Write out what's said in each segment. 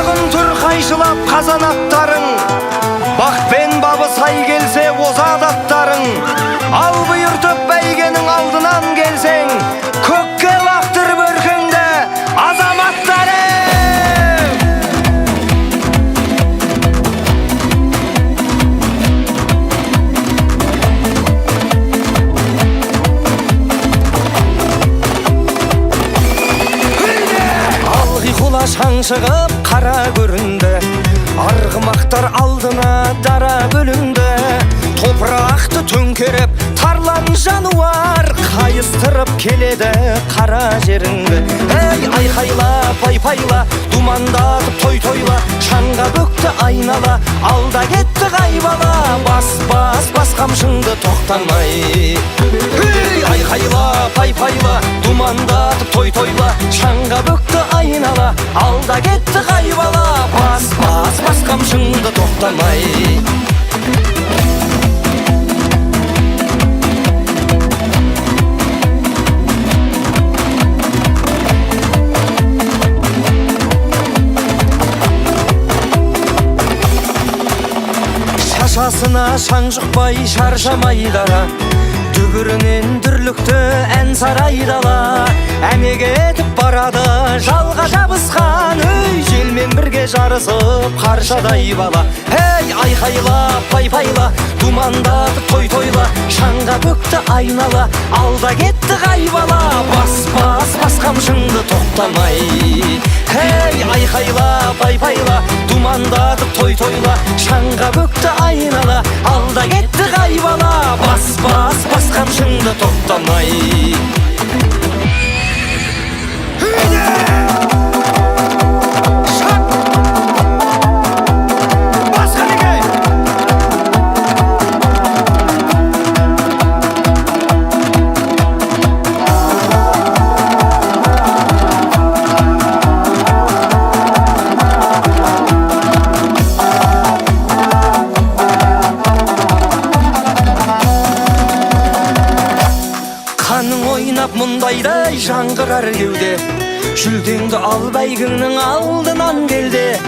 Құлағын түр қайшылап қазанаттарың, бақ пен бабы сай келсе озат аттарың. Ал бұйыртып бәйгенің алдынан келсең, көкке лақтырып өркіңді азаматтарым! Алғи құла шаң шығып қара көрінді, арғымақтар алдына дара бөлінді. Топырақты төңкеріп тарлан жануар, қайыстырып келеді қара жеріңді. Ей, айқайла, пайпайла, думандатып той тойла, шаңға бөкті айнала, алда кетті қайбала. Бас, бас, бас қамшыңды тоқтамай. Ей, айқайла, пайпайла, думандатып той тойла, шаңға бөкті айнала, алда кетті қайбала. Бас, бас, бас қамшыңды тоқтамай. Шашасына шаң жұқпай шаршамай дара, дүбірінен дүрлікті ән сарай дала. Әмек етіп барады жалға жабысқан, өй, желмен бірге жарысып қаршадай бала. Ей, айқайла, пайпайла, думандатып той тойла, шаңға бөкті айнала, алда кетті қайбала. Бас, бас, бас қамшыңды тоқтамай. Ей, айқайла, пайпайла, думандатып той тойла, шаңға бөкті айнала, алда кетті қайбала. Бас, бас, бас қамшыңды тоқтамай. Қаның ойнап мұндайдай жаңғырар кеуде, жүлдеңді ал бәйгіңнің алдынан келде.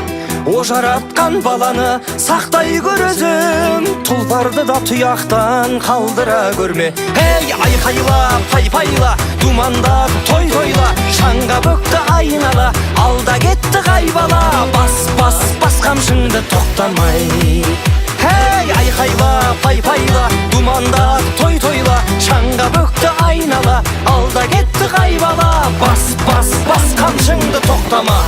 О жаратқан баланы сақтай көр өзің, тұлпарды да тұяқтан қалдыра көрме. Ей, айқайла, пайпайла, думандатып той тойла, шаңға бөкті айнала, алда кетті қайбала. Бас, бас, бас қамшыңды тоқтамай. Ей, айқайла, пайпайла, думандатып той тойла, шаңға бөкті айнала, алда кетті қайбала. Бас, бас, бас қамшыңды тоқтама.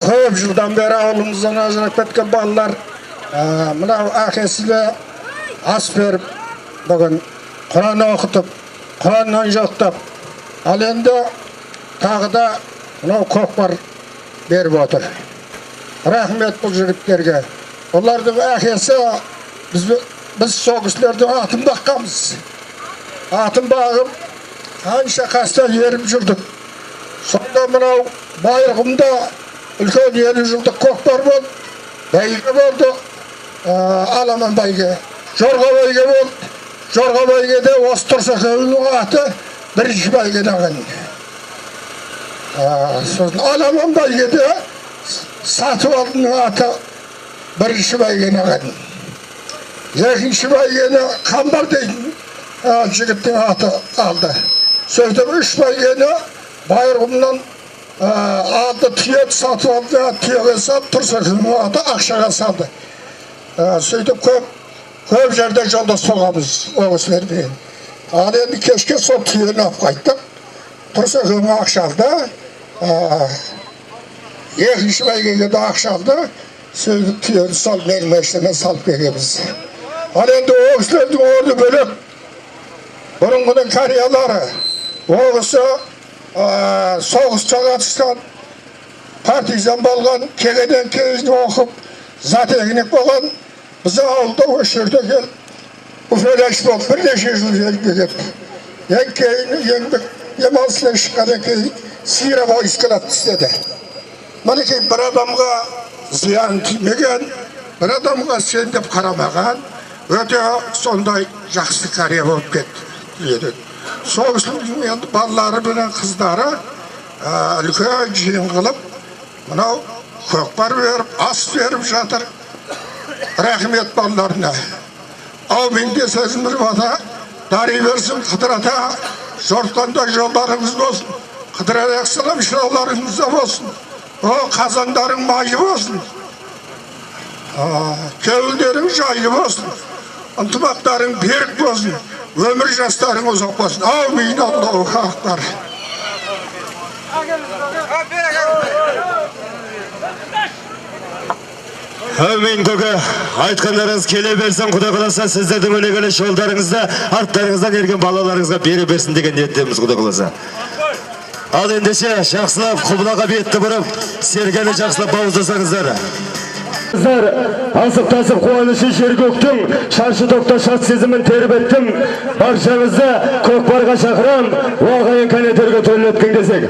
Көп жылдан бері ауылымыздан ажырап кеткен балалар, мынау әкесіне ас беріп, бүгін Құран оқытып, Құраннан жоқтап, ал енді тағы да мынау көкпар беріп отыр. Рахмет бұл жігіттерге. Олардың әкесі, біз сол кісілердің атын баққанбыз. Атын бағып, қанша қаста еріп жүрдік. Сонда мынау Байырқұмда үлкен 50 жылдық көкпар болды, бәйге болды, аламан бәйге, жорға бәйге болды. Жорға бәйгеде осы Тұрсынханның аты бірінші бәйгені алған. Сосын аламан бәйгеде Сатыбалдының аты бірінші бәйгені алған. Екінші бәйгені Қамбар дейтін жігіттің аты алды. Сөйтіп 3 бәйгені Байырқұмнан алды, түйе сатып алды, түйеге салып, Тұрсынханның аты ақшаға салды. Сөйтіп көп жерде жолдас болғанбыз ол кісілермен. Ал енді кешке сол түйені алып қайттық. Тұрсынханға ақша алды, екінші бәйгеге де ақша алды. Сөйтіп түйені салып, менің машинама салып келгенбіз. Ал енді ол кісілердің орны бөлек. Бұрынғының кариялары, ол кісі соғысқа қатысқан, партизан болған, кегеден кейін оқып, зоотехник болған. Біздің ауылда осы жерде келіп, управляющий болып бірнеше жыл еңбек етті. Ең кейін еңбек демалысынан шыққаннан кейін сирек ойысқылап істеді. Мінекей бір адамға зиян тимеген, бір адамға сен деп қарамаған, өте сондай жақсы қария болып кетті. Сол кісінің енді балалары менен қыздары үлкен жиын қылып, мынау көкпар беріп, ас беріп жатыр. Рахмет балаларына. Әумин десеңіз бір бата, дари берсін Қыдыр ата, жортқанда жолдарыңыз болсын, Қыдыр алейхиссалам шырауларыңызда болсын, о қазандарың майы болсын, кеуілдерің жайлы болсын, ынтымақтарың берік болсын, өмір жастарың ұзақ болсын. Әумин, Аллаху акбар. Әумин, көке, айтқандарыңыз келе берсін, Құдай қаласа сіздердің өнегелі жолдарыңызда арттарыңыздан ерген балаларыңызға бере берсін деген ниеттеміз, Құдай қаласа. Ал ендеше жақсылап құбылаға бетті бұрып, сергені жақсылап бауыздасаңыздар. Асып тасып қуанышы жер көктің, шаршы топта шат сезімін тербеттім. Баршаңызды көкпарға шақырам, ағайын кәнетерге төрлеткін десек.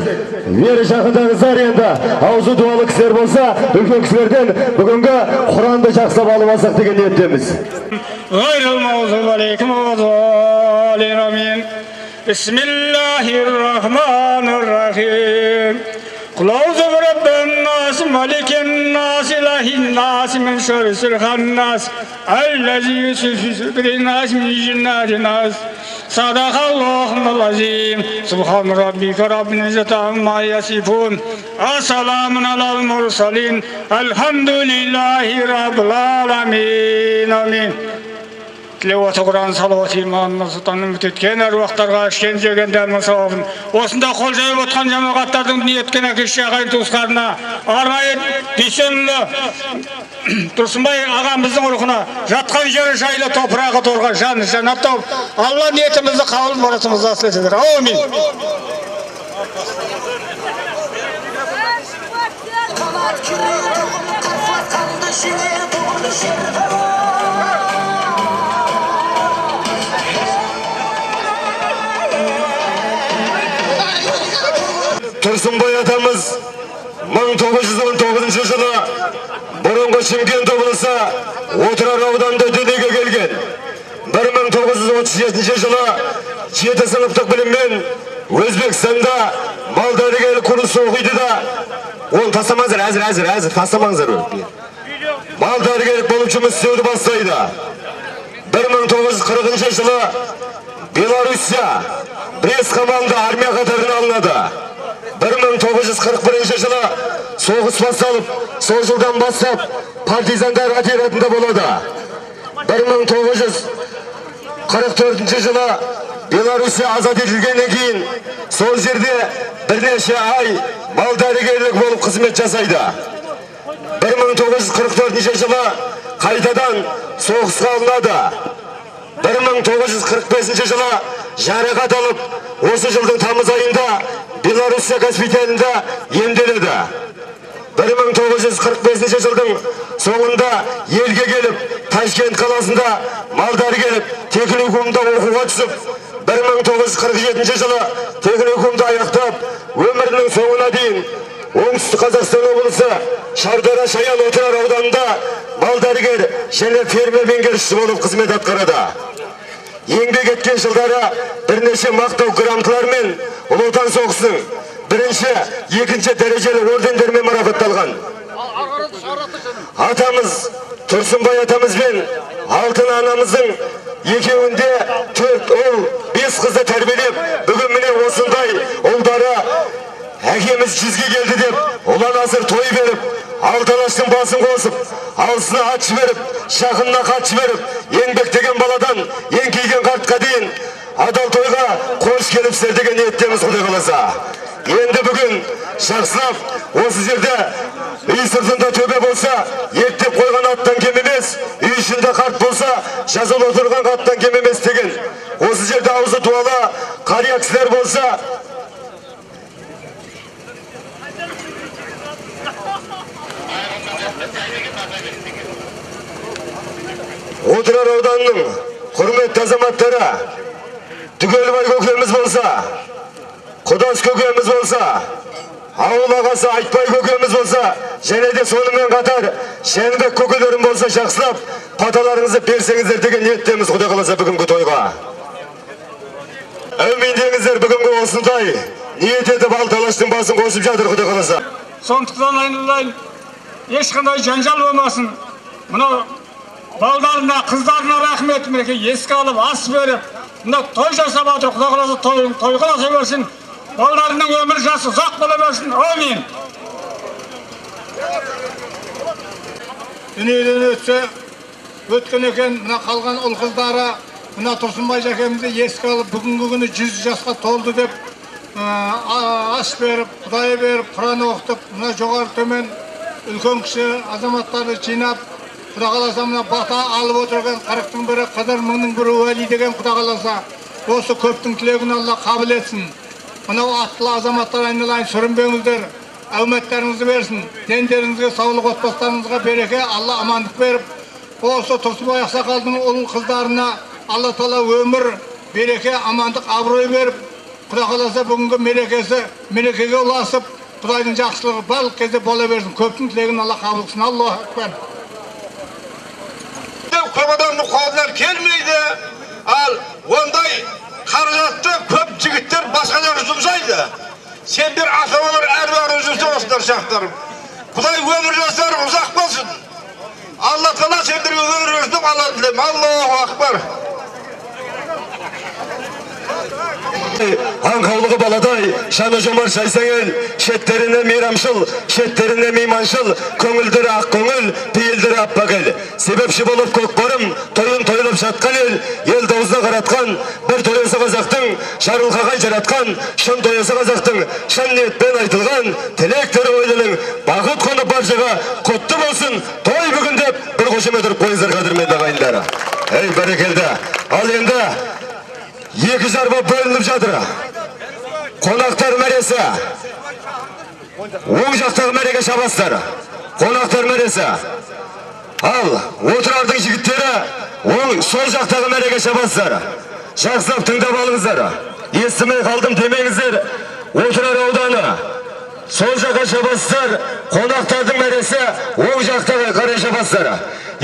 Бері жақындаңыздар енді, аузы дуалы кісілер болса, үлкен кісілерден бүгінгі Құранды жақсылап алып алсақ деген ниеттеміз. Бисмиллахир-рахманир-рахим. قل أعوذ برب الناس ملك الناس إله الناس من شر الخناس الذي يوسوس في صدور الناس من جنات الناس. صدق الله العظيم. سبحان ربك رب العزة عما يصفون وسلام على المرسلين الحمد لله رب العالمين. آمين. Тілеуаты Құран, салауат иманына сұлтанның үміт еткен әруақтарға ішкен жеген дәмнің сауабын осында қол жайып отқан жамағаттардың дүние еткен әке шеше ағайын туысқарына, арнайы Дүйсенұлы Тұрсынбай ағамыздың рухына, жатқан жері жайлы, топырағы торға, жаны жәннат тауып, Алла ниетімізді қабыл, мұратымызды асыл етеді. Әумин. Тұрсынбай атамыз 1919 жылы бұрынғы Шымкент облысы Отырар ауданында дүниеге келген. 1937 жылы 7 сыныптық біліммен Өзбекстанда мал дәрігерлік курсы оқиды да, оны тастамаңыздар, әзір, тастамаңыздар. Мал дәрігерлік болып жұмыс істеуді бастайды. 1940 жылы Белоруссия Брест қамалында армия қатарына алынады. 1941 жылы соғыс басталып, сол жылдан бастап партизандар отрядында болады. 1944 жылы Белоруссия азат етілгеннен кейін сол жерде бірнеше ай мал дәрігерлік болып қызмет жасайды. 1944 жылы қайтадан соғысқа алынады. 1945 жылы жарақат алып, осы жылдың тамыз айында Белоруссия госпиталінде емделеді. 1945 жылдың соңында елге келіп, Ташкент қаласында мал дәрігерлік техникумда оқуға түсіп, 1947 жылы техникумды аяқтап, өмірінің соңына дейін Оңтүстік Қазақстан облысы Шардара Шаян Отырар ауданында мал дәрігер және фермер меңгерушісі болып қызмет атқарады. Еңбек еткен жылдары бірнеше мақтау грамоталармен Ұлы Отан соғысының бірінші, екінші дәрежелі ордендермен марапатталған. Атамыз Тұрсынбай атамыз бен Алтын анамыздың екеуінде 4 ұл, 5 қызды тәрбиелеп, бүгін міне осындай ұлдары әкеміз жүзге келді деп ұлан асыр той беріп, алты алаштың басын қосып, алысына ат жіберіп, жақынына хат жіберіп, еңбектеген баладан еңкейген қартқа дейін адал тойға қош келіпсіздер деген ниеттеміз, Құдай қаласа. Енді бүгін жақсылап осы жерде үй сыртында төбе болса, ектеп қойған аттан кем емес, үй ішінде қарт болса, жазылып отырған қаттан кем емес деген. Осы жерде аузы дуалы қария кісілер болса, Отырар ауданының құрметті азаматтары, Түгелбай көкеміз болса, Құдас көкеміз болса, ауыл ағасы Айтбай көкеміз болса, және де сонымен қатар Жәнібек көкелерім болса, жақсылап баталарыңызды берсеңіздер деген ниеттеміз, Құдай қаласа бүгінгі тойға. Әумин деңіздер, бүгінгі осындай ниет етіп алты алаштың басын қосып жатыр, Құдай қаласа. Сондықтан айналайын, ешқандай жанжал болмасын. Мынау балдарына, қыздарына рахмет, мінекей еске алып, ас беріп, мына той жасап жатыр, Құдай қаласа тойын тойға аса берсін. Балдарының өмір жасы ұзақ бола берсін. Әумин. Дүниеден өтсе, өткен екен, мына қалған ұл қыздары, мына Тұрсынбай жәкемізді еске алып, бүгінгі күні 100 жасқа толды деп ас беріп, құдай беріп, Құран оқытып, мына жоғары төмен үлкен кіші азаматтарды жинап, Құдай қаласа мына бата алып отырған 40-тың бірі Қыдыр, 1000-ның бірі Уәли деген, Құдай қаласа осы көптің тілегін Алла қабыл етсін. Мынау аттылы азаматтар, айналайын, сүрінбеңіздер, әуметтеріңізді берсін, дендеріңізге саулық, отбасыларыңызға береке, Алла амандық беріп, осы Тұрсынбай ақсақалдың ұл қыздарына Алла тағала өмір, береке, амандық, абырой беріп, Құдай қаласа бүгінгі мерекесі мерекеге ұласып, Құдайдың жақсылығы барлық кезде бола берсін. Көптің тілегін Алла қабыл қылсын. Аллаху акбар. Көп адамның қолынан келмейді, ал ондай қаражатты көп жігіттер басқа жаққа жұмсайды. Сендер ата-бабалар әруағы жүрсе осындар шақтар. Құдай өмір жастарың ұзақ болсын. Алла тағала сендерге өмір берсін деп Алладан тілеймін. Аллаху акбар. Аңқаулығы баладай, жаны жомарт жайсаң ел, шеттеріне мейрамшыл, шеттеріне мейманшыл, көңілдері ақ көңіл, пейілдері аппақ ел. Себепші болып көкпарым, тойын тойлап жатқан ел, ел даузына қаратқан, бір тойысы қазақтың, жарылқаған жаратқан, шын тойысы қазақтың, шын ниетпен айтылған, тілектері ойлының, бақыт қонып баршаға құтты болсын, той бүгін деп бір қошемет ұрып қойыңыздар, қадірменді ағайындар. Ей, бәрекелді. Ал енді екі жарба бөлініп жатыр. Қонақтар мәресі. Оң жақтағы мәреге шабасыздар. Қонақтар мәресі. Ал Отырардың жігіттері оң сол жақтағы мәреге шабасыздар. Жақсылап тыңдап алыңыздар. Естімей қалдым демеңіздер. Отырар ауданы. Сол жаққа шабасыздар. Қонақтардың мәресі оң жақтағы қарай шабасыздар.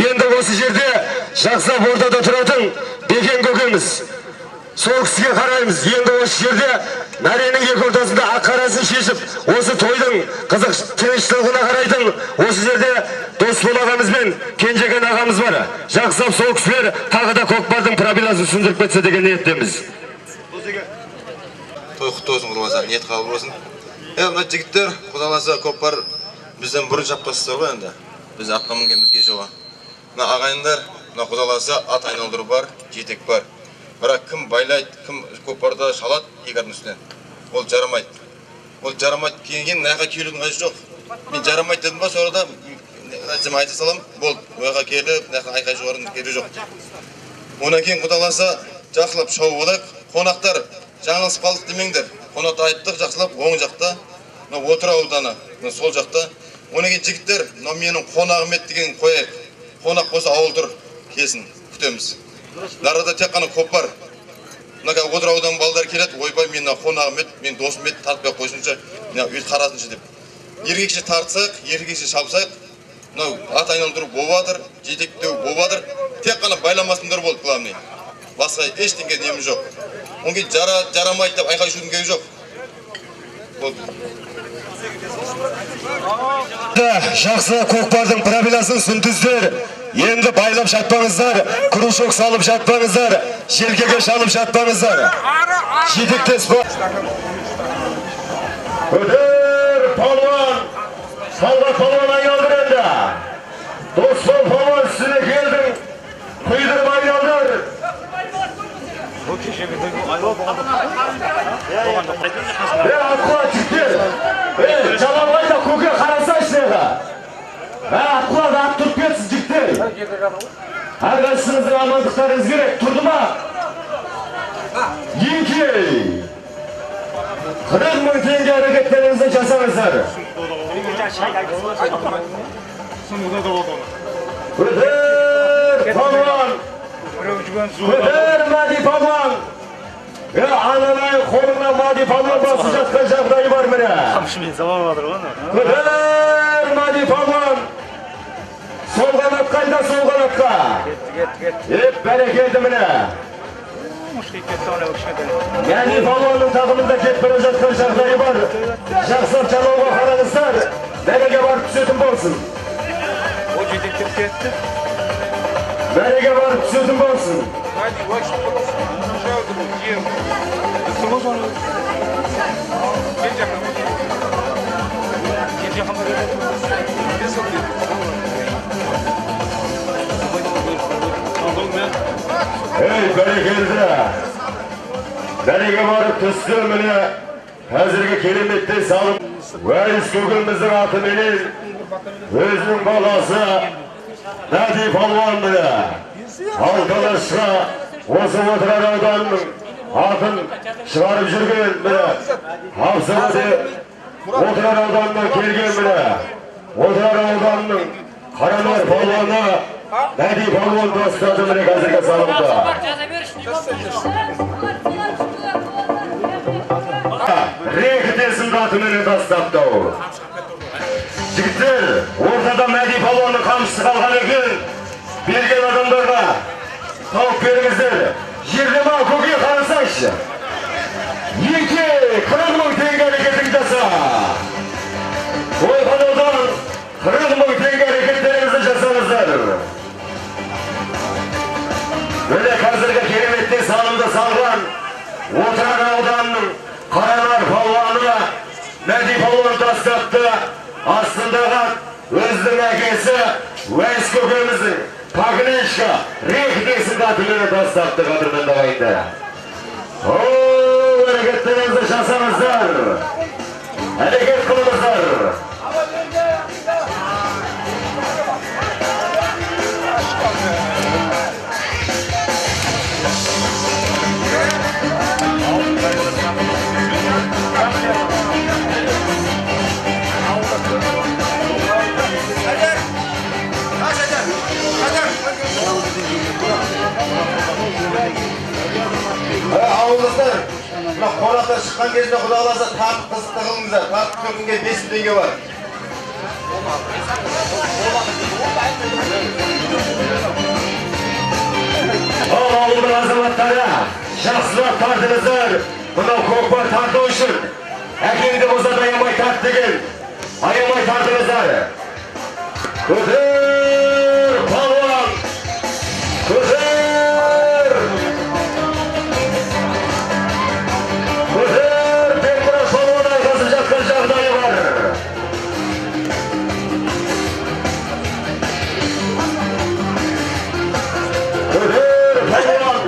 Енді осы жерде жақсылап ортада тұратын Бекен көкеміз. Сол кісіге қараймыз. Енді осы жерде мәренің екі ортасында ақ қарасын шешіп, осы тойдың қызық тыныштылығына қарайтын осы жерде Досбол ағамыз бен Кенжекен ағамыз бар. Жақсылап сол кісілер тағы да көкпардың правиласын түсіндіріп кетсе деген ниеттеміз. Той құтты болсын, Құдай қаласа, ниет қабыл болсын. Мына жігіттер, Құдай қаласа, көкпар бізден бұрын шапқансыздар ғой енді. Біз атқа мінгенбіз кеше ғой. Мына ағайындар, мына Құдай қаласа, ат айналдыру бар, жетек бар. Бірақ кім байлайды, кім көкпарда шалады екі аттың үстінен, ол жарамайды. Ол жарамайды, кейін мына жаққа келудің қажеті жоқ. Мен жарамайды дедім ба, сол арада айтсам айта саламын, болды. Ол жаққа келіп, мына жаққа айқай шығарудың керегі жоқ. Одан кейін Құдай қаласа, жақсылап шауып алайық. Қонақтар жаңылысып қалдық демеңдер. Қонақтар айттық, жақсылап оң жақта, мына Отырар ауданы, мына сол жақта. Одан кейін жігіттер, мынау менің қонағым еді деген қояйық. Қонақ болса ауыл тұр, келсін, күтеміз. Нарада тек қана көкпар. Мына қазір Отырар ауданының балдары келеді, ойбай, мен мына қонағым еді, мен досым еді, тартпай қойсыншы, мына үй қарасыншы деп. Еркекше тартсақ, еркекше шапсақ, мынау ат айналдыру болып жатыр, жетектеу болып жатыр. Тек қана байламасындар болды, главный. Басқа ештеңе неміз жоқ. Одан кейін жарамайды деп айқай шудың керегі жоқ. Болды. Жақсы көкпардың правиласын түсіндіңіздер. Енді байлап жатпаңыздар, кружок салып жатпаңыздар, желкеге шалып жатпаңыздар. Жетектес бол. Көтер палуан, Салға палуан айналдыр енді. Досбол палуан үстіне келдің, құйдырып айналдыр. Атқыла жігіттер, жалаңғайда көке қарасайшы неға. Атқыла ат тұрып кетсін жігіттер. Әрқайсыңыздың амандықтарыңыз керек. Тұрды ма? Еңкей. 40 мың теңге әрекеттеріңізді жасаңыздар. Көтер палуан, көтер Мәди палуан. Аналай қолына Мади палуан басып жатқан жағдайы бар міне. Қамшымен сабап жатыр ғой. Көтер Мади палуан. Сол қанатқа айда, сол қанатқа. Кетті, кетті. Еп, бәрекелді міне. Мәди палуанның тағымында кетіп бара жатқан жағдайы бар. Жақсылап жалауға қараңыздар. Мәреге барып түсетін болсын. О жетектеп кетті. Мәреге барып түсетін болсын. Ей, бәрекелді. Мәреге барып түсті міне. Қазіргі кереметтей салым. Уәйіс көкеміздің атыменен өзінің баласы Мәди палуан міне. Алталашқа осы Отырар ауданының атын шығарып жүрген міне. Абзалде Отырар ауданынан келген міне. Отырар ауданының Қаранар палуаны Мәди палуан тастады міне қазіргі салымда. Рекет есімді атыменен тастапты. Жігіттер, ортада Мәди палуанның қамшысы қалған екен. Берген адамдарға тауып беріңіздер. Жерлема көке қарасайшы. 2 40 мың теңге әрекетің жаса. Ойқанаудан 40 мың теңге әрекеттеріңізді жасаңыздар. Міне қазіргі кереметтей салымды салған Отырар ауданының Қаранар палуаны Мәди палуан тастапты. Астындағы өзінің әкесі Уәйіс көкеміздің Пагнешка Рехт есімді атыменен тастапты қадірменді ағайындар. О, әрекеттеріңізді жасаңыздар. Әрекет қылыңыздар. Ауылдастар, мына қонақтар шыққан кезінде құда қаласа тартып қызықты қылыңыздар. Тартып төркінге 5 теңге бар. Ал ауылдың азаматтары, жақсылап тартыңыздар. Мынау көкпар тарту үшін әкеңді болса да аямай тарт деген. Аямай тартыңыздар. Көтер палуан! Көтер! Көтер! Бекмұрат палуан айқасып жатқан жағдайы бар. Көтер палуан!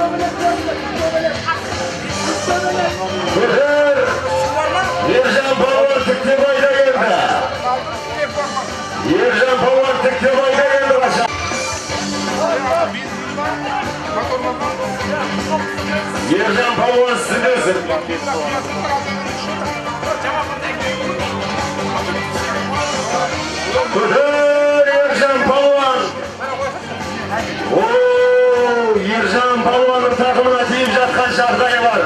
Көтер! Ержан палуан Тіктебайда келді. Ержан палуан Тіктебайда келді қашан. Ержан палуан сіздесің. Көтер Ержан палуан. О, Ержан палуанның тақымына тиіп жатқан жағдайы бар.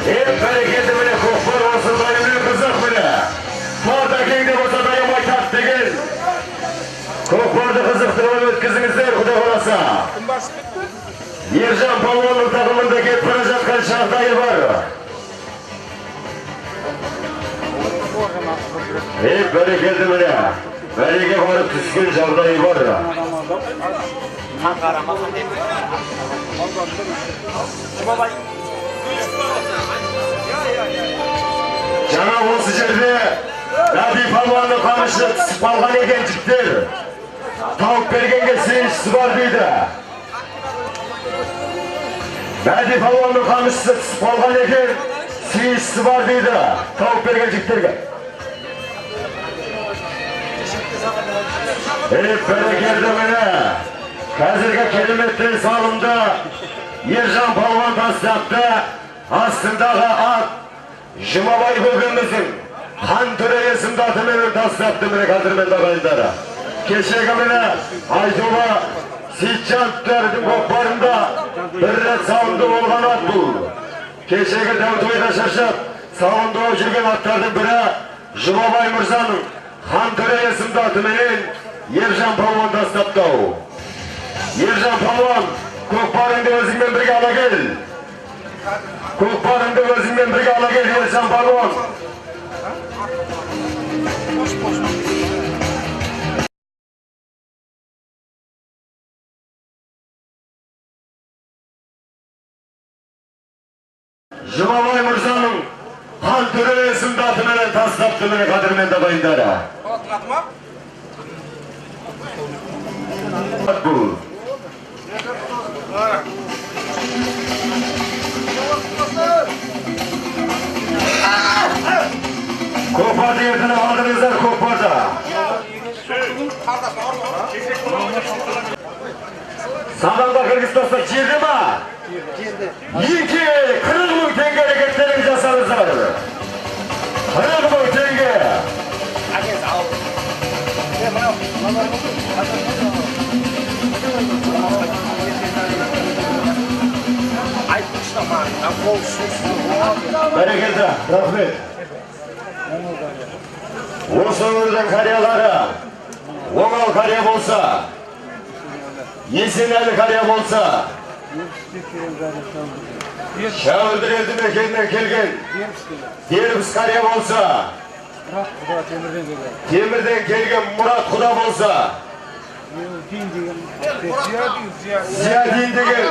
Еп, бәрекелді міне көкпар осындай міне қызық міне. Тарт әкеңде болса да аямай тарт деген. Көкпарды қызықтырып өткізіңіздер, құдай қаласа. Ержан палуанның тақымында кетіп бара жатқан жағдайы бар. Еп, бәрекелді міне. Бәреге барып түскен жағдайы бар. Жаңа осы жерде Мәди палуанның қамшысы түсіп қалған екен жігіттер. Тауып бергенге сеншісі бар дейді. Мәди палуанның қамшысы түсіп қалған екен, сеншісі бар дейді. Тауып берген жігіттерге. Еп, бәрекелді міне. Қазіргі кереметтей салымды Ержан палуан тастапты. Астындағы ат Жұмабай көкеміздің Хан Төре есімді атымен тастапты міне қадірменді ағайындары. Кешегі міне айтулы Сейітжановтардың көкпарында бір рет сауынды болған ат бұл. Кешегі дәу тойда шашып, сауынды болып жүрген аттардың бірі Жұмабай мырзаның Хан Төре есімді атыменен Ержан палуан тастапты ау. Ержан палуан, көкпарыңды өзіңмен бірге ала кел. Көкпарыңды өзіңмен бірге ала кел, Ержан палуан. Жұмабай мырзаның Хан Төре есімді атыменен тастапты міне қадірменді ағайындары. Бұл. Көкпарды ертіні алдыңыздар, көкпарды. Сағанда кіргіз тастап жерде ма? Екі 40 мың теңге әрекеттерін жасаңыздар. 40 мың теңге. Бәрекелді, рахмет. Осы өңірдің қариялары, Оңал қария болса, Есенәлі қария болса, Шәуілдір елді мекенінен келген Дербіс қария болса, Темірден келген Мұрат құда болса, Зиядин деген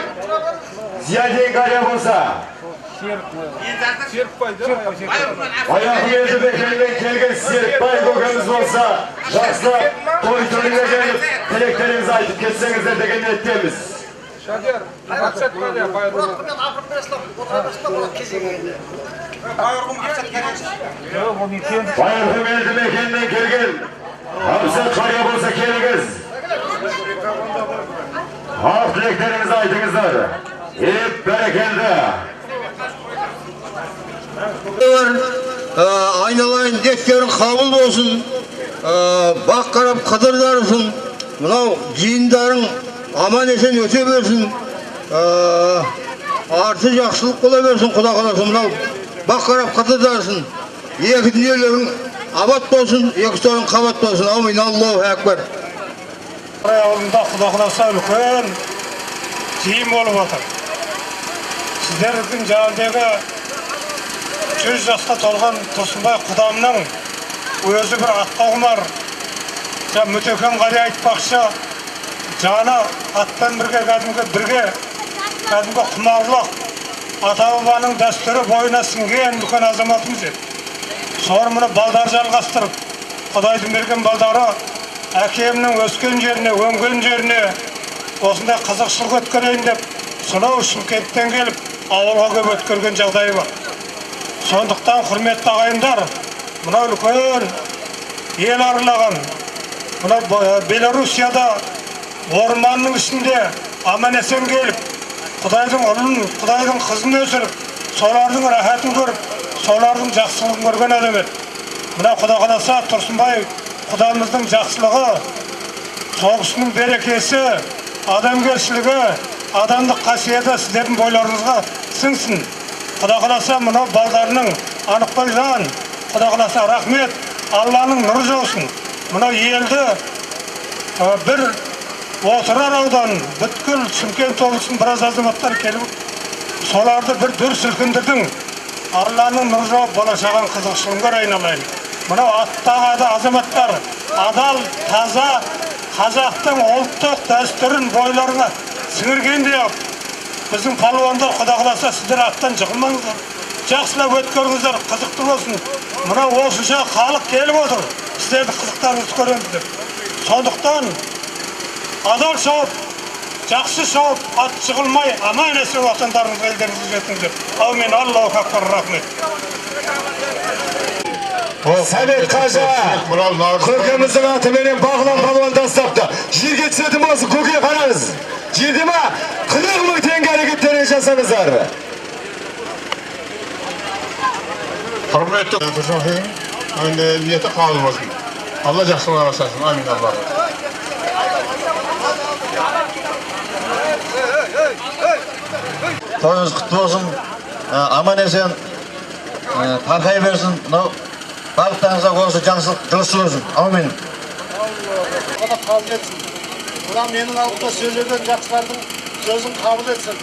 Зиядин қария болса, Аяқы елді мекенінен келген Серікбай көкеміз болса, жақсылап той төріне келіп, тілектеріңізді айтып кетсеңіздер деген ниеттеміз. Байырқұм елді мекенінен келген Абзат қария болса келіңіз. Ақ тілектеріңізді айтыңыздар. Еп бәрекелді. Айналайын дектерің қабыл болсын, бақ қарап қыдыр дарысын, мынау жиындарың аман есен өте берсін, арты жақсылық бола берсін, Құда қаласа, мынау бақ қарап қыдыр дарысын, екі дүниелерің абат болсын, екі сойың қабат болсын. Аумин, Аллаху акбар. Ауылында Құда қаласа үлкен жиын болып отыр. Сіздердің жаңағыдегі 100 жасқа толған Тұрсынбай құдамның өзі бір атқа құмар, Мүтекен қария айтпақшы, жаны атпен бірге кәдімгі бірге кәдімгі құмарлық ата-бабаның дәстүрі бойына сіңген үлкен азаматымыз еді. Соны мұны балдар жалғастырып, Құдайдың берген балдары әкемнің өскен жеріне, өнген жеріне осындай қызықшылық өткерейін деп сонау Шымкенттен келіп ауылға көп өткерген жағдайы бар. Сондықтан құрметті ағайындар, мынау үлкен ел аралаған, мынау Белоруссияда орманның ішінде аман-есен келіп, Құдайдың ұлын, Құдайдың қызын өсіріп, солардың рахатын көріп, солардың жақсылығын көрген адам еді. Мына Құда қаласа Тұрсынбай құдамыздың жақсылығы, соғысының берекесі, адамгершілігі, адамдық қасиеті сіздердің бойларыңызға сіңсін. Құда қаласа мынау балдарының Анықбайжан, Құда қаласа рахмет, Алланың нұры жаусын. Мынау елді бір Отырар ауданын, бүткіл Шымкент облысының біраз азаматтар келіп, соларды бір дүр сілкіндірдің. Алланың нұры жауып, бала шағаң қызықшылығын көр айналайын. Мынау аттағы азаматтар адал, таза қазақтың ұлттық дәстүрін бойларына сіңіргендей ақ. Біздің палуандар Құда қаласа сіздер аттан жығылмаңыздар, жақсылап өткеріңіздер, қызықты болсын. Мынау осынша халық келіп отыр, сіздердің қызықтарыңызды көреміз деп. Сондықтан адал шауып, жақсы шауып, ат жығылмай, аман есен отандарыңызға, елдеріңізге жетіңіздер. Әумин, Аллаху акбар, рахмет. Сәмет қажы көкеміздің атыменен Бағлан палуан тастапты. Жерге түсетін болсын, көке қараңыз. Жерде ма? 40 мың теңге әрекеттерін жасаңыздар. Құрметті Тұрсынбайдың ниеті қабыл болсын. Алла жақсылығына жасасын. Амин. Алла. Тойыңыз құтты болсын, аман есен тарқай берсін. Мынау барлықтарыңызға осы жақсылық жолсын болсын. Аумин. Алла қабыл етсін. Мына менің алдымда сөйлеген жақсылардың сөзін қабыл етсін.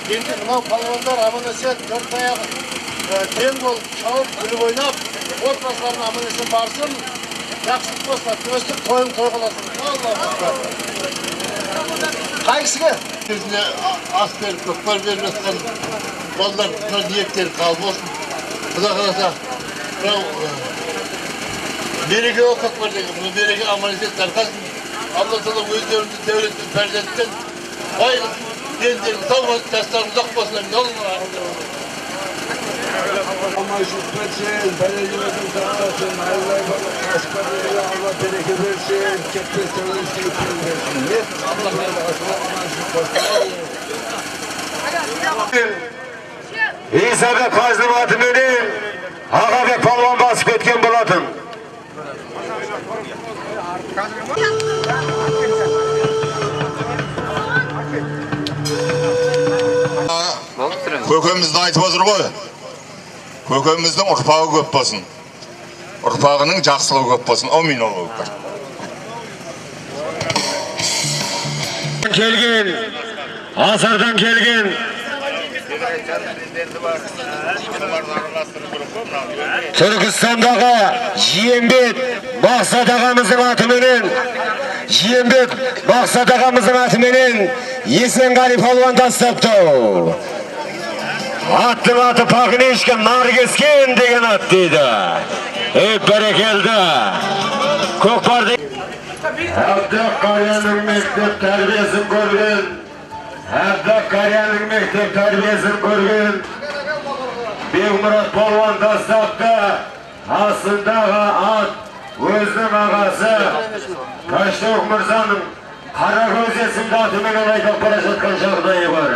Енді мынау палуандар аман есен төрт аяғы тең болып шауып, күліп ойнап, отбасыларына аман есен барсын. Жақсылық болсын, өстіп тойын той қылсын. Аллаху акбар. Қай кісіге? Өзіне ас беріп, көкпар беріп жатқан балалар ниеттері қабыл болсын. Құда қаласа, мынау береке ол көкпар деген, мына береке аман есен тарқасын. Алла тағала өздеріңді дәулетті перзенттен бай дендерің сау болсын, жастарың ұзақ болсын. Аманшылық берсін, бәле-бәледен сақтасын, Алла береке берсін, кетпес тәуелсіздік берсін. Аманшылық болсын. Исабек қажының атыменен Ағабек палуан басып кеткен болатын. Көкемізді айтып отыр ғой. Көкеміздің ұрпағы көп болсын. Ұрпағының жақсылығы көп болсын. Аумин. Аллаху акбар. Келген, Асардан келген Түркістандағы Жиенбет Мақсат ағамыздың атыменен, Жиенбет Мақсат ағамыздың атыменен Есенғали палуан тастапты. Аттың аты Пақынешка Наркескен деген ат дейді. Еп, бәрекелді. Көкпар Әбдік Қарияның мектеп тәрбиесін көрген, Әбдік Қарияның мектеп тәрбиесін көрген Бекмұрат палуан тастапты. Астындағы ат өзінің ағасы Тәштөк мырзаның Қаракөз есімді атымен айдап бара жатқан жағдайы бар.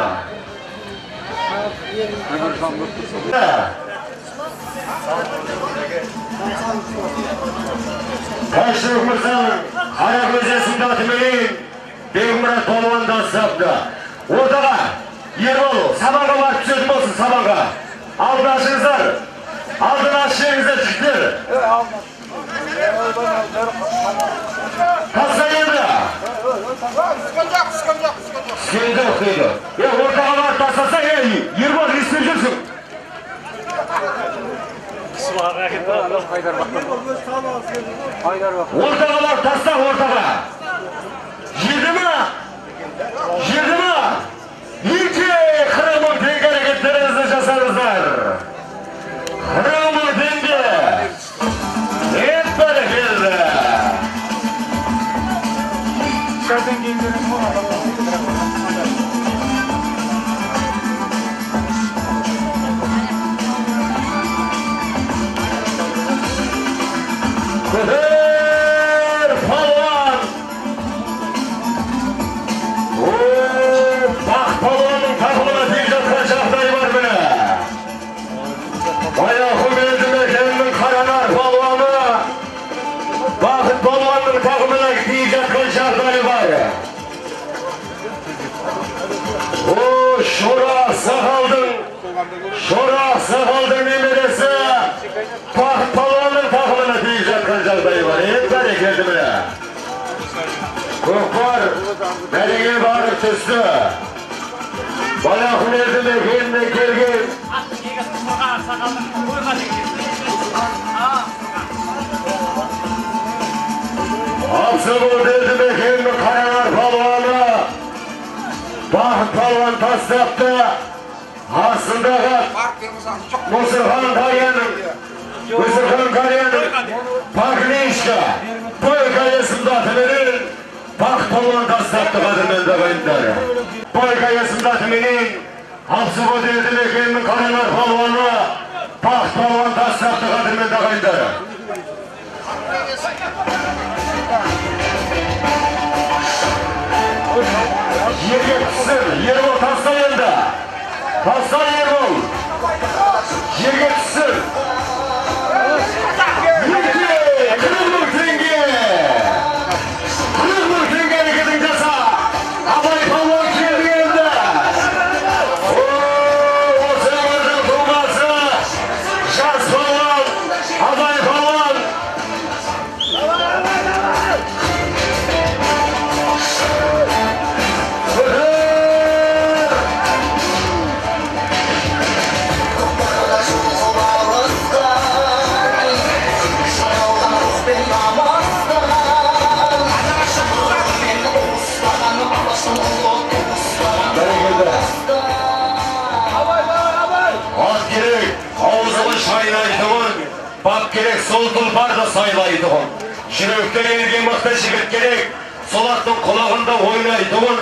Тәштөк мырзаның Қаракөз есімді атыменен Бекмұрат палуан тастапты. Ортаға Ербол сабанға барып түсетін болсын, сабанға. Алдын ашыңыздар. Алдын ашыңыздар, жігіттер. Таста енді. Түскен жоқ дейді. Ортаға барып тастаса, Ербол не істеп жүрсің? Ортаға барып таста, ортаға. Жерді ма? Жерді ма? Екі 40 мың теңге әрекеттеріңізді жасаңыздар. 40 мың теңге. Еп, бәрекелді. Көтер палуан. Бақ палуанның тақымына тиіп жатқан жағдай бар міне. Баяқұм елді мекенінің Қаранар палуаны Бақыт палуанның тақымына тиіп жатқан жағдайы бар. О, Шора сақалдың, Шора сақалдың немересі Бақыт палуанның тақымына тиіп жатқан жағдайы бар. Еп, бәрекелді міне. Көкпар мәреге барып түсті. Баяқұм елді мекенінен келген Абзыбот елді мекенінің Қаранар палуаны Бақыт палуан тастапты. Астындағы Мұсырхан Қарияның, Мұсырхан Қарияның Пақынешка Бойка есімді атыменен Бақыт палуан тастапты, қадірменді ағайындар. Бойка есімді атыменен Абзыбот елді мекенінің Қаранар палуаны Бақыт палуан тастапты, қадірменді ағайындар. Жерге түссін, Ербол таста енді. Таста, Ербол. Жерге түссін. Ат керек, сол тұлпарды сайлайтұғын. Жүректі елге мықты жігіт керек, сол аттың құлағында ойнайтұғын.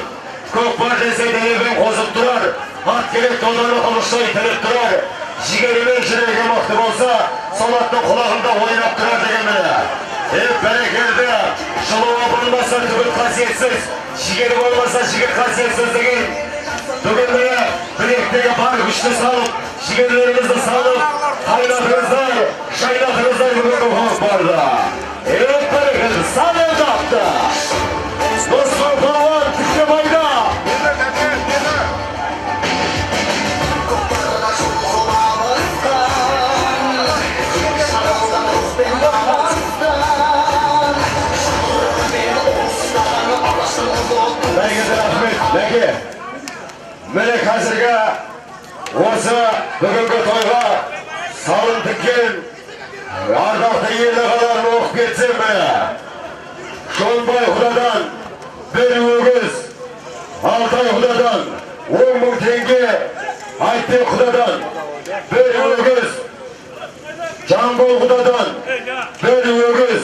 Көкпар десе денемен қозып тұрар, ат керек доданы қылыштай тіліп тұрар. Жігерімен жүрегі мықты болса, сол аттың құлағында ойнап тұрар деген міне. Бәрекелді, жылуы болмаса түгіл қасиетсіз, жігері болмаса жігіт қасиетсіз деген. Бүгін міне білектегі бар күшті салып, жігерлерімізді салып, қайнатыңыздар, жайнатыңыздар бүгінгі көкпарды. Бәрекелді, сәлем тапты. Нұсқау палуан Тіктебайда. Бәрекелді, рахмет, Мәке. Міне қазіргі осы бүгінгі тойға салым тіккен ардақты ел ағаларын оқып кетсем міне. Шонбай құдадан бір өгіз, Алтай құдадан 10 мың теңге, Айтбек құдадан бір өгіз, Жамбыл құдадан бір өгіз,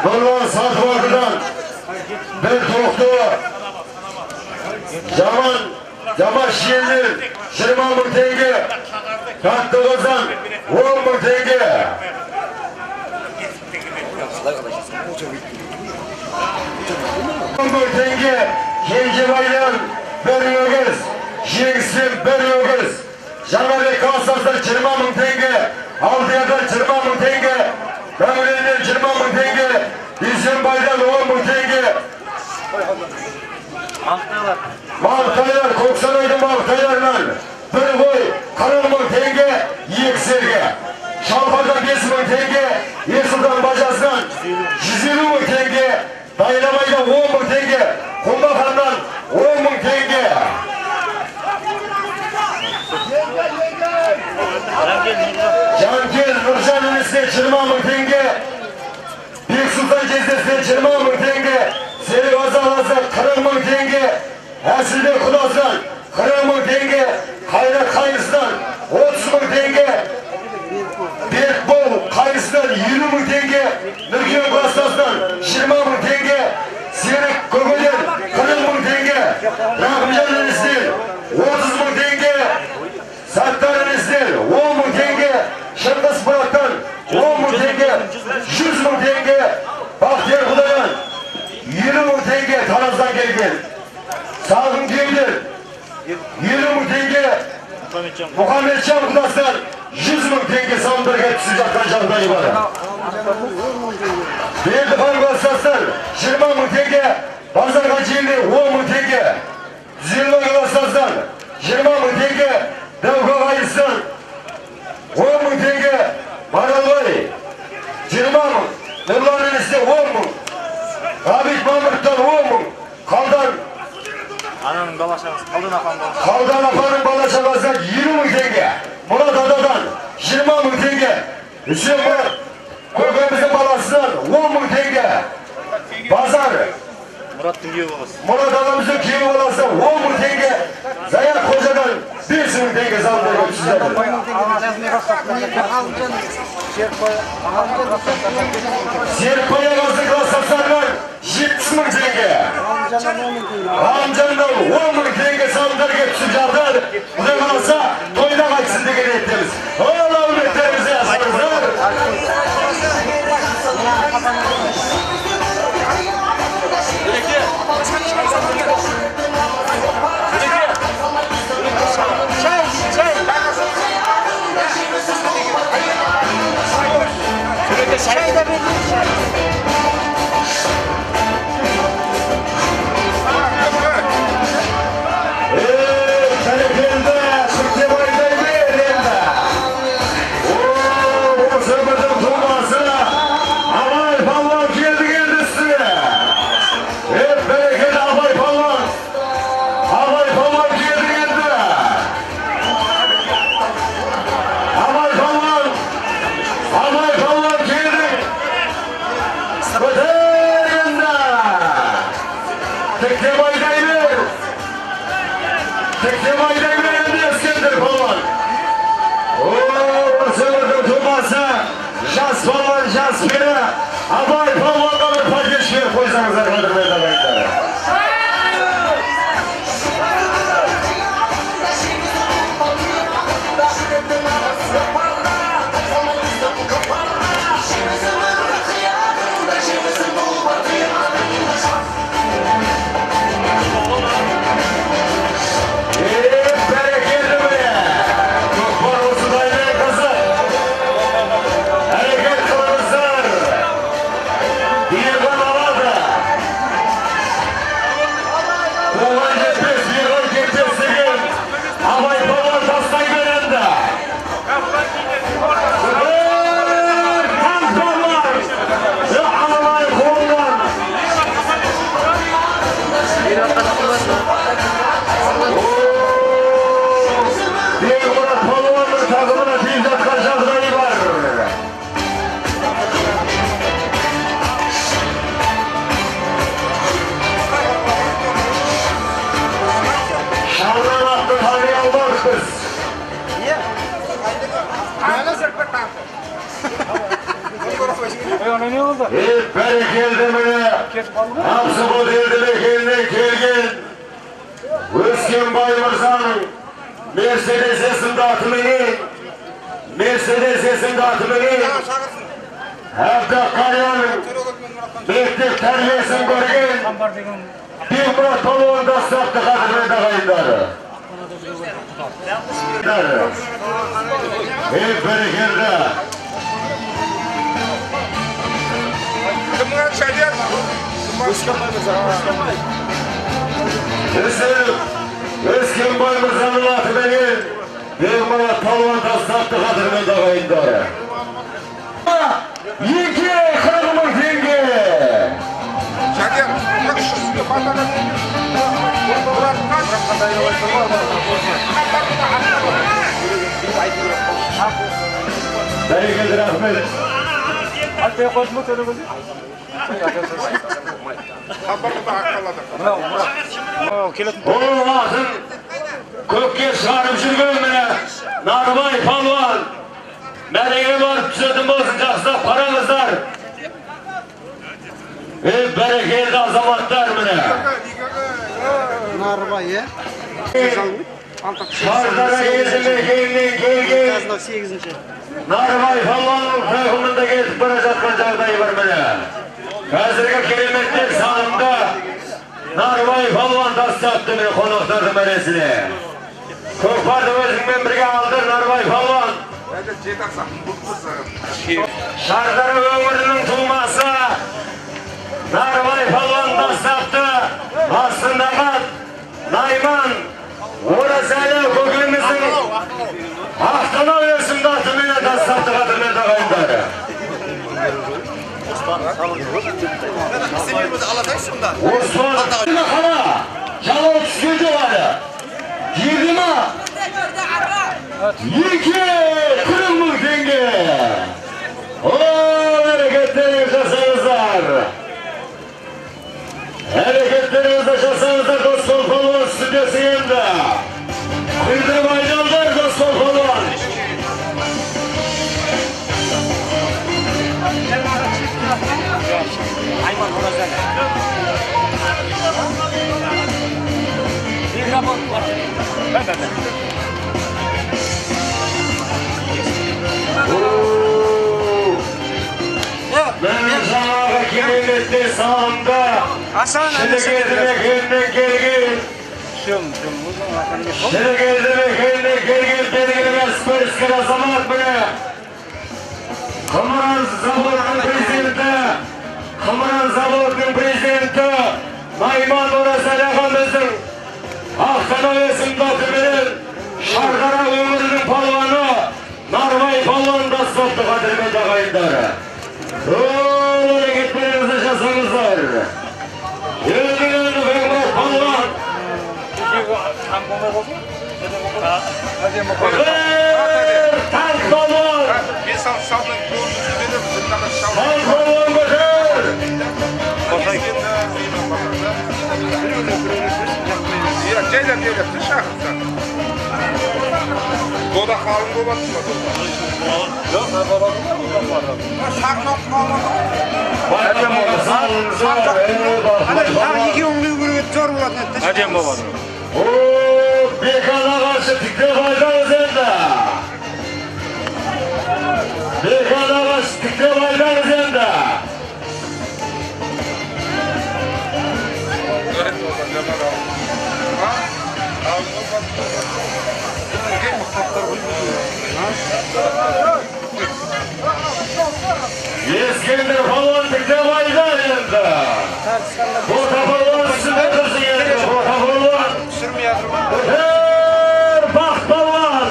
Нұрлан Сатыбалдыдан бір тоқты, Жаман Шиелден 20 мың теңге, Таттықыздан 10 мың теңге. 10 мың теңге, Кенжебайдан бір өгіз, Жеңістен бір өгіз, Жаңабек классасынан 20 мың теңге, Алдиядан 20 мың теңге, Дәуреннен 20 мың теңге, Дүйсенбайдан 10 мың теңге. Мақтайлар, Көксарайдың мақтайларынан бір қой 40 мың теңге, екі серге. Шалқардан 5 мың теңге, Ерсұлтан бажасынан 150 мың теңге, Дайнабайдан 10 мың теңге, Құмбақаннан 10 мың теңге. Жанкел Нұржан інісіне 20 мың теңге, Бексұлтан жездесіне 20 мың теңге, Серік ағасына 40 мың теңге, Әсілбек құдасынан 40 мың теңге, Қайрат қайнысынан 30 мың теңге, Берікбол қайнысынан 50 мың теңге, Нұркен кластасынан 20 мың теңге, Серік көкеден 40 мың теңге, Рахымжан інісінен 30 мың теңге, Саттар інісінен 10 мың теңге, Шыңғыс Мұраттан 10 мың теңге, 100 мың теңге, Бақтияр құдадан 50 мың теңге Тараздан келген, Сағын күйеуден 50 мың теңге, Мұхамеджан құдасынан 100 мың теңге салымдарға түсіп жатқан жағдайы бар. Бердіхан кластасынан 20 мың теңге, Базарға жиенде 10 мың теңге, Түзелбай кластасынан 20 мың теңге, Дәуке ағайысынан 10 мың теңге, Маралбай 20 мың, Нұрлан інісіне 10 мың, Ғабит Мамырттан 10 мың, Қалдан апаның бала шағасынан 50 мың теңге, Мұрат ададан 20 мың теңге, Үсен Мұрат көкеміздің баласынан 10 мың теңге, Базар Мұрат ағамыздың күйеу баласы 10 мың теңге, Заят қожадан 5 мың теңге салымдарға түсіп жатыр. Серікбай ағасының кластастарынан 70 мың теңге, Ғалымжаннан 10 мың теңге салымдарға түсіп жатыр. Құдай қаласа тойда қайтсын деген ниеттеміз. Ал әулеттерімізге асырыңыздар. Бәрекелді, Шықтебайдай бер енді. Осы өмірдің тумасы Абай палуан келді. Тіктеп айдай береді Ескендір палуан. Осы өңірдің тумасы, жас палуан, жас пері Абай палуанға бір поддержка беріп қойсаңыздар, қадірменді ағайындар. Бәрекелді міне, Абзыбот елді мекенінен келген Өскенбай мырзаның Мерседес есімді атыменен, Әбдақ қарияның мектеп тәрбиесін көрген Бекмұрат палуан тастапты, қадірменді ағайындары. Бәрекелді. Өскенбай мырзаның атыменен Бекмұрат палуан тастапты, қадірменді ағайындары. 240 мың теңге. Бәрекелді, рахмет. Ол атын көкке шығарып жүрген міне Нарбай палуан. Мәреге барып түсетін болсын, жақсылап қараңыздар. Бәрекелді азаматтар міне. Нарбай, е? Шардара елді мекенінен келген Нарбай палуанның тақымында кетіп бара жатқан жағдайы бар міне. Қазіргі кереметтер санында Нарбай палуан тастапты міне қонақтардың мәресіне. Көкпарды өзіңмен бірге алды Нарбай палуан. Шардара өңірінің тумасы Нарбай палуан тастапты. Астындағы Найман Оразәлі көкеміздің Ақтанау есімді атыменен тастапты, қадірменді ағайындары. Оспан қара, жалау түскен жоқ әлі. 22 мың теңге. О, әрекеттеріңізді жасаңыздар. Әрекеттеріңізді жасаңыздар, Досбол палуан үстіндесі енді. Құйдырып айналдар, Досбол палуан. Міне жаңағы кереметте салымда Шілік елді мекенінен келген Шілік елді мекенінен келген белгілі кәсіпкер азамат міне Қымыран заводының президенті, Қымыран заводының президенті Найман Оразәлі ағамыздың Ақтанау есімді атыменен Шардара өңірінің палуаны Нарбай палуан тастапты, қадірменді ағайындары. Ол әрекеттеріңізді жасаңыздар. Елдің елді Бекмұрат палуан. Бір танк палуан. Танк палуан көтер. Жайлап жайлап шақырса. Дода қалың болады ма? Жоқ, әдем болады. Бекан ағашы тіктеп айтамыз енді. Бекан ағашы тіктеп айтамыз енді. Ескендір палуан тіктеп айдар енді. Бота палуан үстінде тұрсын енді. Бота палуан. Көтер Бақыт палуан.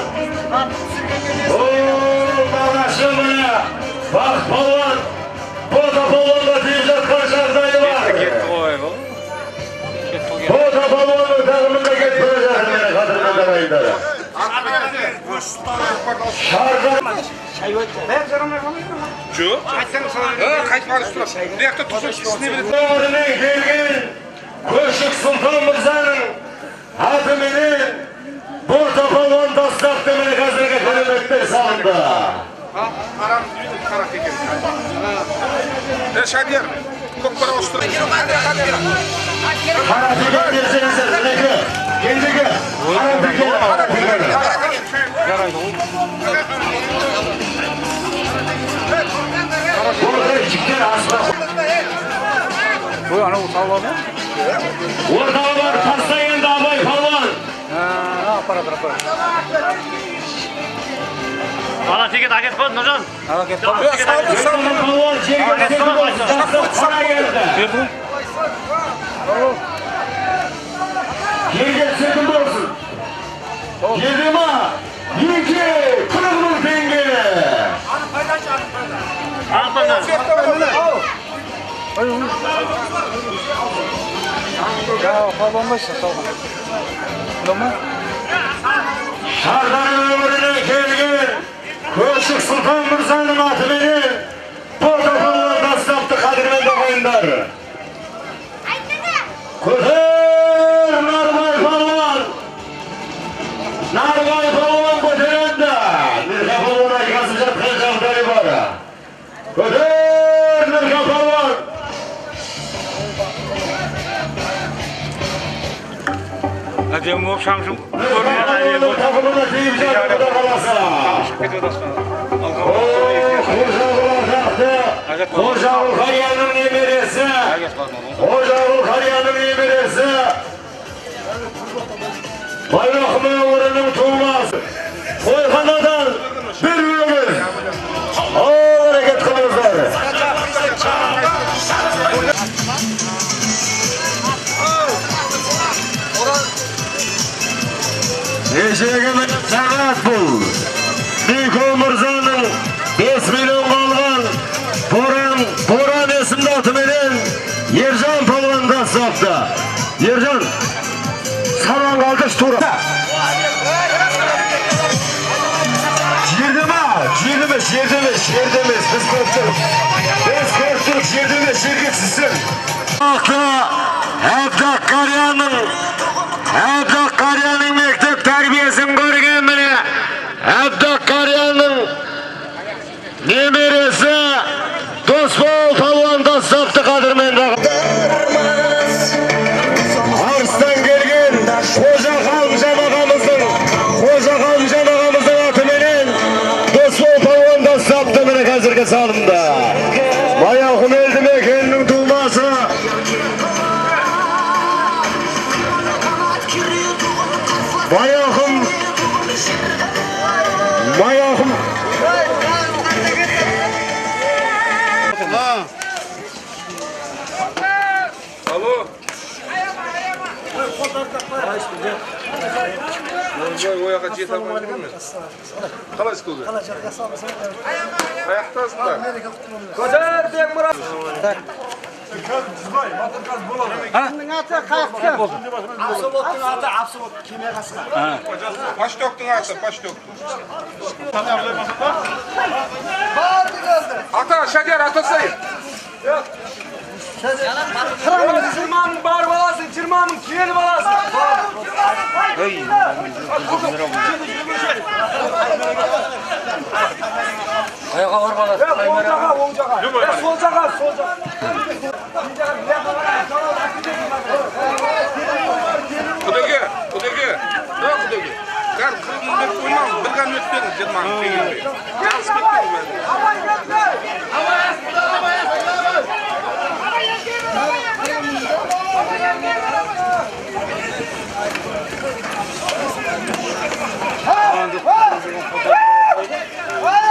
Нағашы міне Бақыт палуан. Бота палуанға тиіп жатқан жағдайы бар. Бота палуанның тағымында кетіп бара жатыр міне қадірменді ағайындар. Жоқ. Қайтпағыз тұрады. Бұл жақта тұрса кісіне береді. Өңірінен келген Көшік Сұлтан мырзаның атыменен Бота палуан тастапты міне қазіргі кереметтер салынды. Қарамыз дейді, қарақ екен. Шадияр, көкпар ауыстыр. Қара деген берсеңіздер, мінекі, ендігі, қара деген, қара деген. Орта жіктер асыға. Ой, анау салып алды. Ортаға бар, таста енді Абай палуан. Апарады, апарады. Ана текет әкет қойды, Нұржан. Әкет қойды. Палуан жерге түседі болсын, тастап қара келді. Берді ғой. Жерге түсетін болсын. Жерде ма? 2 40 мың теңге. Шардара өңірінен келген Көшік Сұлтан мырзаның атыменен Бота палуан тастапты қадірменді ағайындар. Көтер Нарбай палуан. Нарбай палуан көтереді. Нұрқа палуан айқасып жатқан жағдайы бар. Көтер Нұрқа палуан. Әдемі болып шамшым. Тағымына тиіп жатыр Құда қаласа. Қожағұл қарияның немересі. Қожағұл қарияның немересі. Байрақым өңірінің тумасы. Қойханадан бір өгіз. Ал әрекет қылыңыздар. Ешегі сағат бұл. Беко мырзаның 5 миллионға алған Боран есімді атыменен Ержан палуан тастапты. Ержан, саран қалдыш тура. Жерде ма? Жерде емес, жерде емес, жерде емес. Біз көріп тұрмыз. Біз көріп тұрмыз, жерде емес, жерге түссін. Әбдақ қарияның мектеп тәрбиесін көрген міне. Әбдақ қарияның немересі Досбол палуан тастапты қадірменді. Арыстан келген Қожа Қалымжан ағамыздың атыменен Досбол палуан тастапты міне қазіргі салымда. Маяқұм елді мекенінің тумасы. Маяқұм Алло. Ой, ояға жете алмай жүрмін. Қалайсыз көке? Аяқтасыңдар. Көтер Бекмұрат. Кімнің аты қаяқты? Абсолоттың аты Абсолот кеме қасқа. Почтоктың аты, почтоктың. Ата, Шадияр, атасай. 20 мың бар баласың, 20 мың киелі баласың. Қайға барып аласың? Оң жаққа, оң жаққа. Сол жаққа, сол жаққа. Құдеке, құдеке, да құдеке. Қазір 40 мың беріп қоймаңыз, бір конверт беріңіз, 20 мың теңгеге. Жалғыз кетпеңіз бәрі.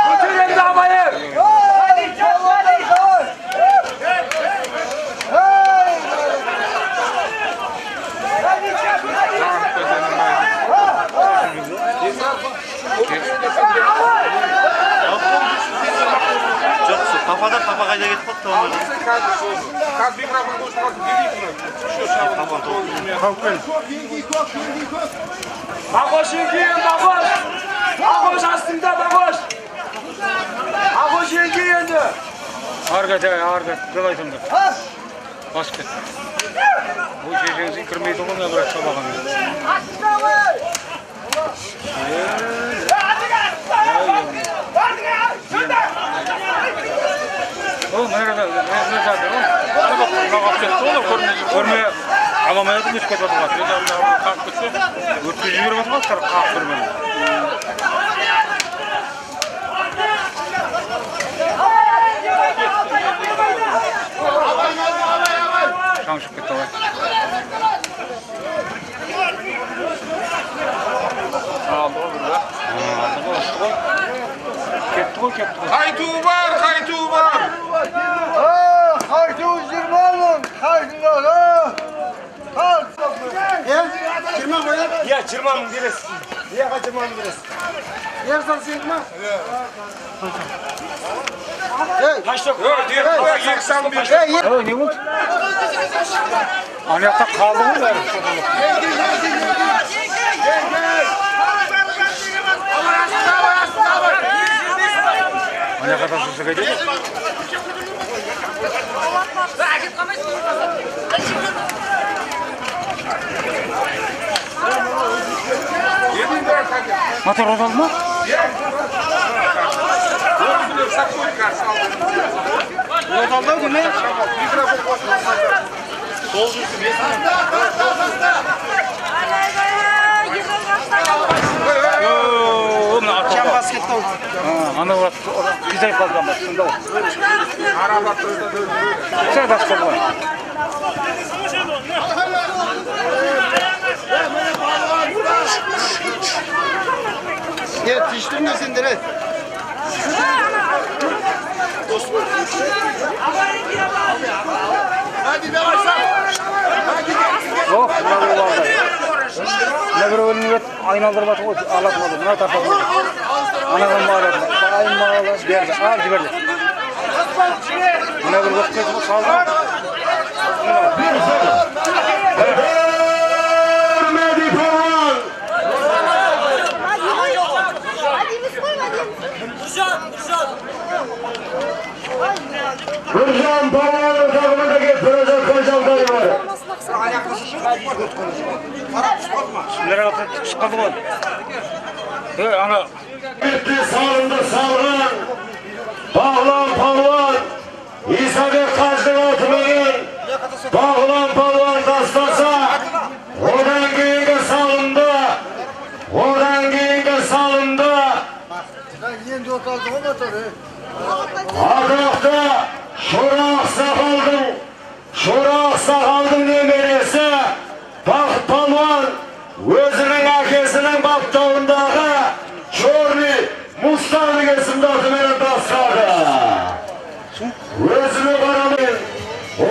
Көтер енді Абайыр! Жоқ, папада папа қайда кетіп қалыпты оны? Қазір микрофон қосып қалсын, берейік мына. Бағош еңкейін, Бағош! Бағош астыңда, Бағош! Бағош еңкей енді! Ары кет, ары кет, деп айтамын. Басып кет. Бұл шешеңізге кірмейді ғой, мына бір сабағын. О, мына жерде, көрме аламай өтіп кетіп жатыр. Қағып кетсе, өткізіп жіберіп жатыр, қағып көрмей. Шаң шығып кетті ғой. Алды ғой бір, алды ғой, ұшты ғой. Кетті ғой, кетті ғой. Қайту бар, қайту бар. Қайту 20 мың, қайтыңдар, Иә, 20 мың бересіз. Иә, 20 мың бересіз. Ерзан сенікі ма? Не болды? Ана жақта қалды ғой бәрі. Ана жақта жүрсе қайтеді? Мотор оталды ма? Оталды ау не? Ана қисайып қалған ба? Сонда ғой. Қисайып басып қалды ғой. Не, тиіштіріңдер сендер, ей. Жоқ, мына біреу алды. Мына біреу өлімге айналдырып жатыр ғой, алатын болды. Мына тартатын болды. Анаған алады, айналды, берді, ал жіберді. Мына бір өтіп кетті ғой, салды. Нұржан Палуанның тағымында келіп бара жатқан жағдай бар. Түсіп қалды ғой. Ана бетте салымды салған Бағлан палуан Исабек қажының атыменен Бағлан палуан тастаса, одан кейінгі салымды атақты Шорақ Сақалдың немересі Бақыт палуан өзінің әкесінің баптауындағы Черный Мустанг есімді атымен тастады. Өзіне қарамай, о,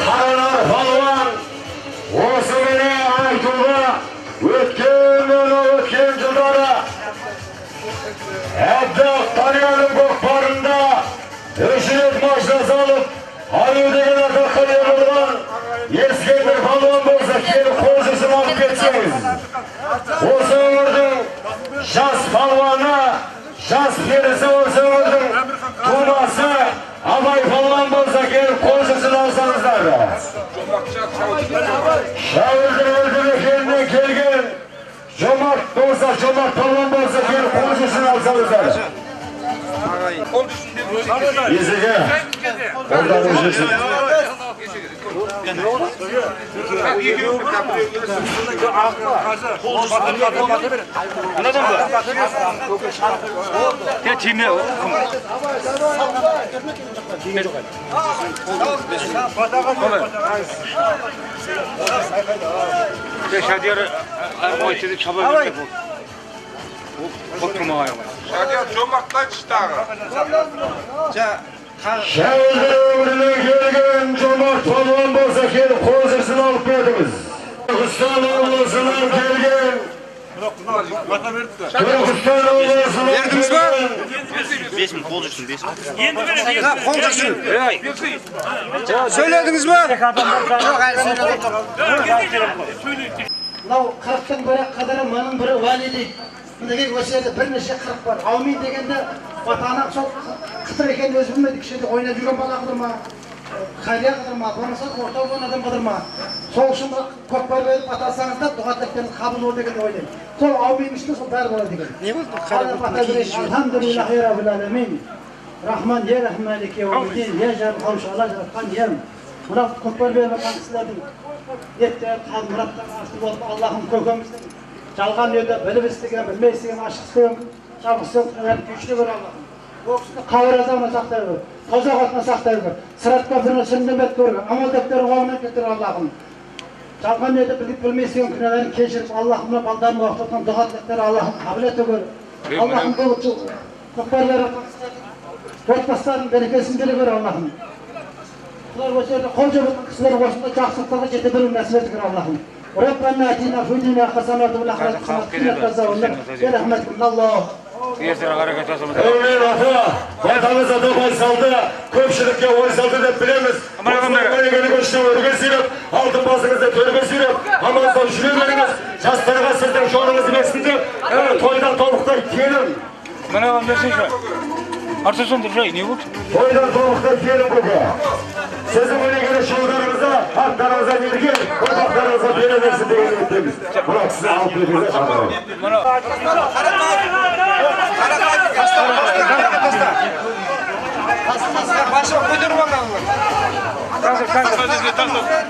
Қаранар палуан осы міне айтуға өткен жылдары Әбдақ Дарияның көкпарында 3 рет машина салып, Аю деген атаққа ие болған Ескендір палуан болса, келіп қол жүзін алып кетсеңіз. Осы өңірдің жас палуаны, жас перісі, осы өңірдің тумасы Абай палуан болса, келіп қол жүзін алсаңыздар. Шәуілдір елді мекенінен келген болса, Жомарт палуан болса, келіп қол жүрсін алсаңыздар. Есеке, қолдарыңыз жүрсін. Шәуілдір өңірінен келген Жомарт палуан болса, келіп қол жүрсін алып бердіңіз. Түркістан облысынан келген Түркістан облысынан келген 5 мың қол жүрсін, 5 мың. Қол жүрсін. Сөйледіңіз бе? Жоқ, әлі сөйледім. Мынау 40-тың бірі қыдыры, мының бірі уәли дейді. Мінекей осы жерде бірнеше 40 бар. Аумин дегенде ата-ана сол қыдыр екенін өзі білмейді. Кішкентай ойнап жүрген бала қыдыр ма, қария қыдыр ма, болмаса орта болған адам қыдыр ма. Сол үшін көкпар беріп атасаңыздар дұға тілектеріңіз қабыл болады екен деп ойлаймын. Сол ауминнің ішінде сол бәрі болады екен. Не болды? Алхамдулиллахи раббил аламин. Рахман я рахман малики яумиддин я жар қауша жаратқан ием. Мына көкпар беріп жатқан кісілердің ниеттері, мұраттары асыл болып, Аллахым көкеміздің жалған дүниеде біліп істеген, білмей істеген, ашық істеген, жабық істеген күйшілі көр Аллахым. Ол кісіні қабір азабынан сақтай көр, тозақ отынан сақтай көр, сырат көпірінен сүріндірмей көр, амал дәптерін оңынан келтір Аллахым. Жалған дүниеде біліп білмей істеген күнәлерін кешіріп, Аллахым мына балдарын оқытқан дұға тілектері Аллахым қабыл ете көр. Аллахым бұл көкпар беріп отбасыларының берекесін бере көр Аллахым. Құлар осы жерде қол жабылған кісілер осындай жақсылықтарға жете беру нәсіп ете көр Аллахым. ربنا اتنا في الدنيا حسنة وفي الآخرة حسنة وقنا عذاب النار برحمتك الله. Әумин ата, батамыз ата салды, көпшілікке ой салды деп білеміз. Өнегені көштен өрге сүйреп, алтын басыңызды төрге сүйреп, аман сау жүре беріңіз, жастарға сіздің жолыңыз берсін деп, тойдан тобықтай келін. Мынаған берсеңші. Артасың дұржай, не болды? Тойдан тобықтай келін көке. Сіздің өнегелі жолдарыңызда, аттарыңызға ерген, ұрпақтарыңызға бере берсін деген ниеттеміз. Мына кісіні алып беріңіздер.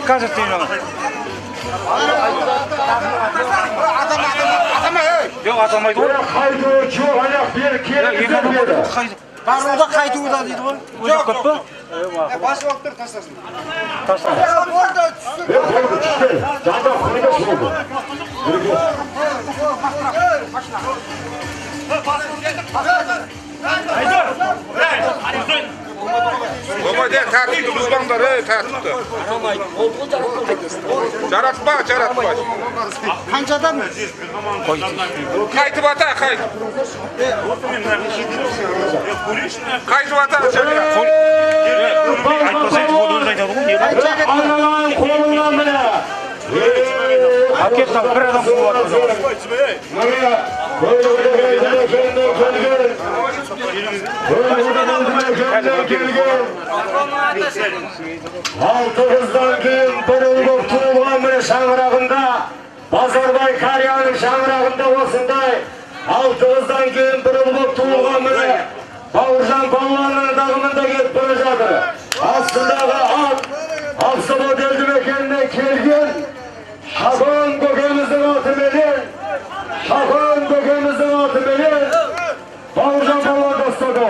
Қазір тиын алам. Жоқ, атамайды ғой. Қайтуы жоқ, аяқ бері келіңіздер деді. Баруда қайтуы да дейді ғой. Жоқ, көп па? Басып алып тұр, тастасын. Тастасын. Болды, түсті. Жанда құрмеш болды. Болмайды, тәртіпті бұзбаңдар, тәртіпті. Жаратпа, жаратпа. Қаншадан? Қайтып ата, қайтып. Қайтып ата, Ананың қолынан міне. Әкет бір адам қуып атты. Міне, келген. Алты қыздан кейін бір ұл болып туылған міне шаңырағында, Базарбай қарияның шаңырағында осындай алты қыздан кейін бір ұл болып туылған міне Бауыржан палуанның дағымында кетіп бара жатыр. Астындағы ат Ақсабат елді мекеніне келген Шапан көкеміздің атыменен, Шапан көкеміздің атыменен Бауыржан палуан тастады.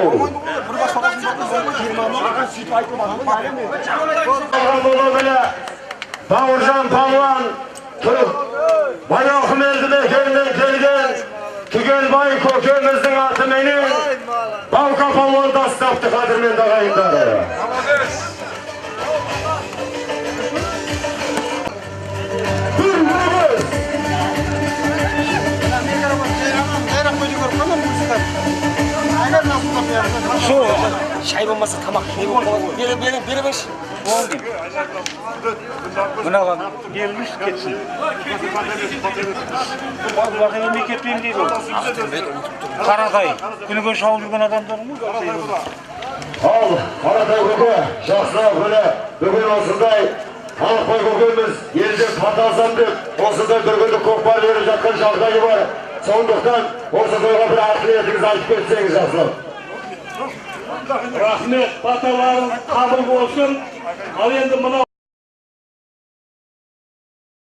Бауыржан палуан тұрып Баяқым елді мекенінен келген Түгелбай көкеміздің атыменен Баука палуан тастапты, қадірменді ағайындары. Бір өгіз. Шай болмаса тамақ не болып қалады? Бере берші. Мынаған берілмеш кетсін. Бұларға неме кетпеймін дейді ол. Қаратай, күніге шауып жүрген адамдар ғой. Ал, Қаратай көке, жақсылап міне бүгін осындай Халықбай көкеміз елде пата алсам деп осындай бір күндік көкпар беріп жатқан жағдайы бар. Сондықтан осы тойға бір ақыл айтып кетсеңіз жақсы. Рахмет, баталарыңыз қабыл болсын. Ал енді мынау